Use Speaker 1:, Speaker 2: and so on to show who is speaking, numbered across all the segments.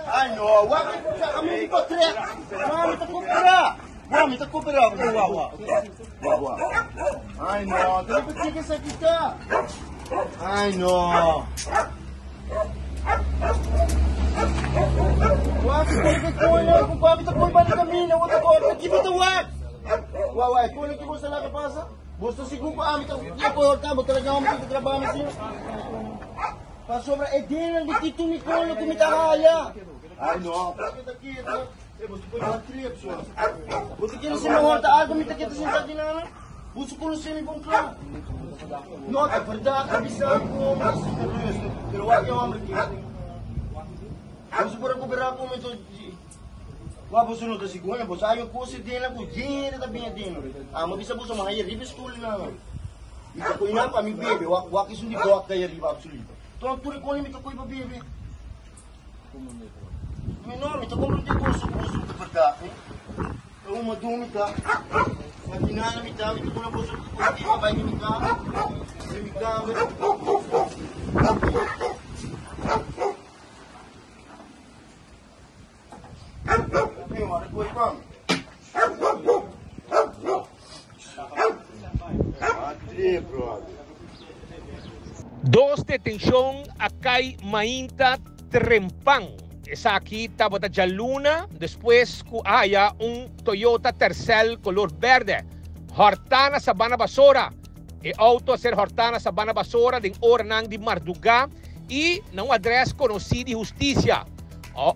Speaker 1: Ai no, wak ami di potrek. No, mi ta cooperá. Wak, mi ta cooperá. Ok, wak, wak. Wak, wak. Ai no, ta riba kiko esaki ta? Ai no. Wak, kiko koño, ku papi ta poi banda camina, wak ta corta, kiko ta wak? Wak, wak, koño ki bo sa laga pasa? Bo ta sigur ku ami ta corta, bo ta laga mi ta graba mi asina? Pasobra e denan di ki tuni kolo ku mi ta haya. Ai no, paske ta keda, e boso por a trip so. Bo ta kere si mi horta algo mi ta keda sinta di nana? Boso konosé mi bon kla. No, ta berdad ta bisa ku mi ta sinta rustig, pero wak e hombre keda. Boso por a kuperá ku mi to Wak boso no ta sigoña, boso haya kos e denan ku yen hende ta bin e denan. Amo bisa boso mi haya riba e stoel nana. Mi ta koe nan pa mi bebe, wak wak esun di vodka ei ariba absoluto. Ton tur e kone mi ta koe pa bebe. Mi no, mi ta komprende boso ku boso ta berdad he. Ta huma dun mi ta, matinana mi ta, mi ta duna boso kos pa bai di mi kas, di mi kamber.
Speaker 2: Dos detenshon a kai mainta trempan. Esaki tabata djaluna despues ku a haya un Toyota Tercel kolor bèrdè hòrtá na Sabana Basora. E outo a ser hòrtá na Sabana Basora den oranan di mardugá i na un adrès konosí di hustisia.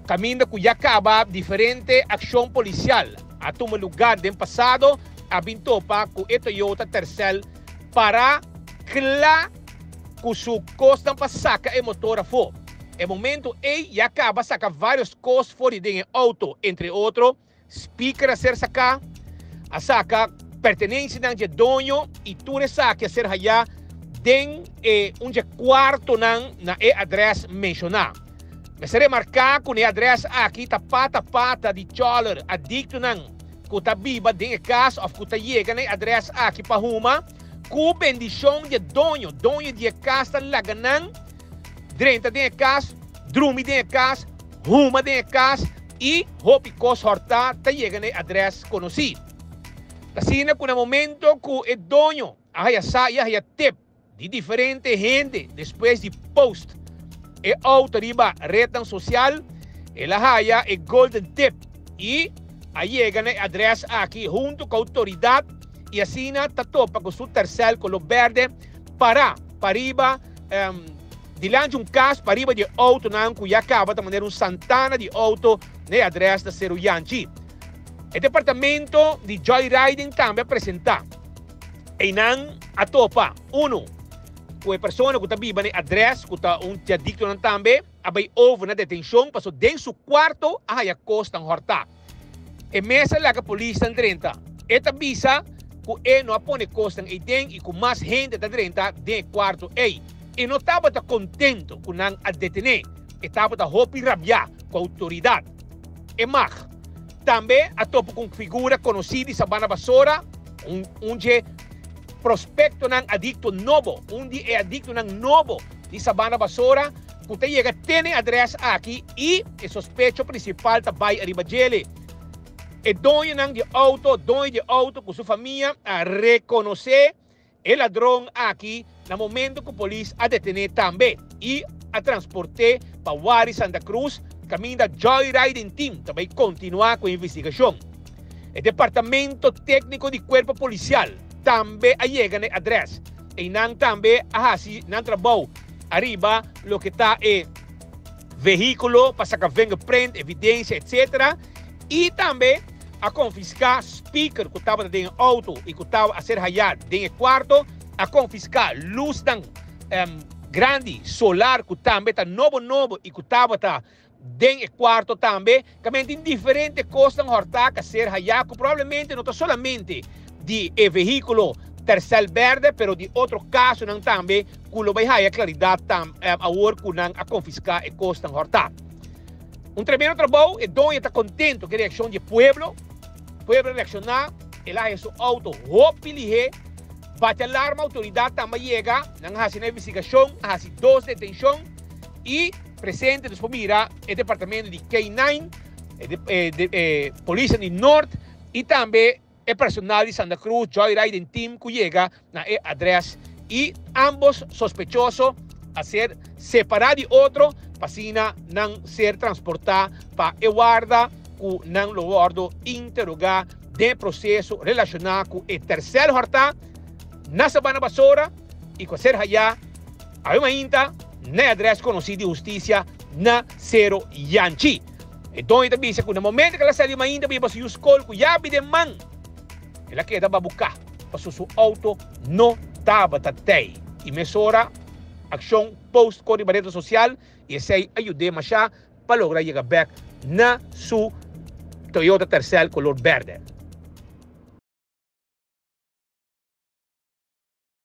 Speaker 2: Kaminda ku ya kaba diferente akshon polisial a tuma lugar den pasado a bin topa ku e Toyota Tercel para kla ku su kosnan pa saka e motor afó. E momento ei ya kaba saka vários kos for di den e outo, entre otro Speaker a ser saká, a saka pertenensianan dje doño i tur esaki a ser hayá den e un dje kuartonan na e adrès menshoná. Mester remarká ku na e adrès aki ta pata pata di chòler adiktonan ku ta biba den e kas òf ku ta yega na e adrès aki pa huma ku bendishon di e doño. Doño di e kas ta laga nan drenta den e kas, drumi den e kas, huma den e kas i hopi kos hòrtá ta yega na e adrès konosí. Ta asina ku na momento ku e doño a haya sa i a haya tip di diferente hende despues di post e outo riba retnan sosial, el a haya e golden tip i a yega na e adrès aki huntu ku outoridat i asina ta topa ku su tèrsèl koló bèrdè pará pariba Dilanti un kas pariba di e outonan ku ya kaba ta manera un santana di outo na e adrès na Seru Yanchi. E departamento di Joyriding tambe a presentá. Einan a topa unu ku e persona ku ta biba na e adrès ku ta un tiadiktonan tambe a bai over na detenshon paso den su kuarto a haya kosnan hòrtá. E mes a laga polisnan drenta. E ta bisa ku e no a pone kosnan ei den i ku mas hende ta drenta den e kuarto ei. E no tabata kontento ku nan a detené. E tabata hopi rabiá ku outoridat. E mag. Tambe a topa ku un figura konosí di Sabana Basora, un un dje prospektonan adikto nobo, un di e adiktonan nobo di Sabana Basora, ku ta yega te na e adrès aki i e sospecho prinsipal ta bai ariba djele. E doñonan di outo, doño di e outo ku su famia a rekonosé e ladron aki na momento ku polis a detené tambe i a transport'é pa Wari Santa Cruz kaminda Joy Riding Team ta bai kontinuá ku e investigashon. E departamento tékniko di kuerpo polisial tambe a yega na e adrès. Einan tambe a hasi nan trabou ariba loke ta e vehíkulo pa saka vingerprint, evidensia etc. I tambe a konfiská speaker ku tabata den e outo i ku tawa a ser hayá den e kuarto. A konfiská lusnan grandi solar ku tambe ta nobo nobo i ku tabata Den e kuarto tambe kamen tin diferente kosnan hòrtá ka ser hayá ku probablemente no ta solamente di e vehíkulo Tercel bèrdè pero di otro kasonan tambe ku lo bai haya klaridat awor ku nan a konfiská e kosnan hòrtá. Un tremendo trabou, e doño ta kontento ku e reakshon di e pueblo. Pueblo a reakshoná, el a haya su outo hopi lihé, bati alarma, outoridat tambe a yega, nan a hasi nan investigashon, a hasi dos detenshon i. presente nos por mira e departamento di K9, e polisnan di Noord y tambe e personal di Santa Cruz Joyriding Team cu yega na e adres y ambos sospechoso a ser separa di otro pa asina nan ser transporta pa e warda cu nan lo wordo interoga den e proceso relaciona cu e tercer horta na Sabana Basora y cu a ser haya awe mainta na e adres conoci di husticia na Cero Yanchi. E doño ta bisa cu na momento cu el a sali mainta pa yeba su yu scol cu yabi den man, el a keda babuca pasobra su auto no tabata tey. Y mesora accion post con riba red social y esey a yud'e masha pa logra yega bek na su Toyota Tercel color berde.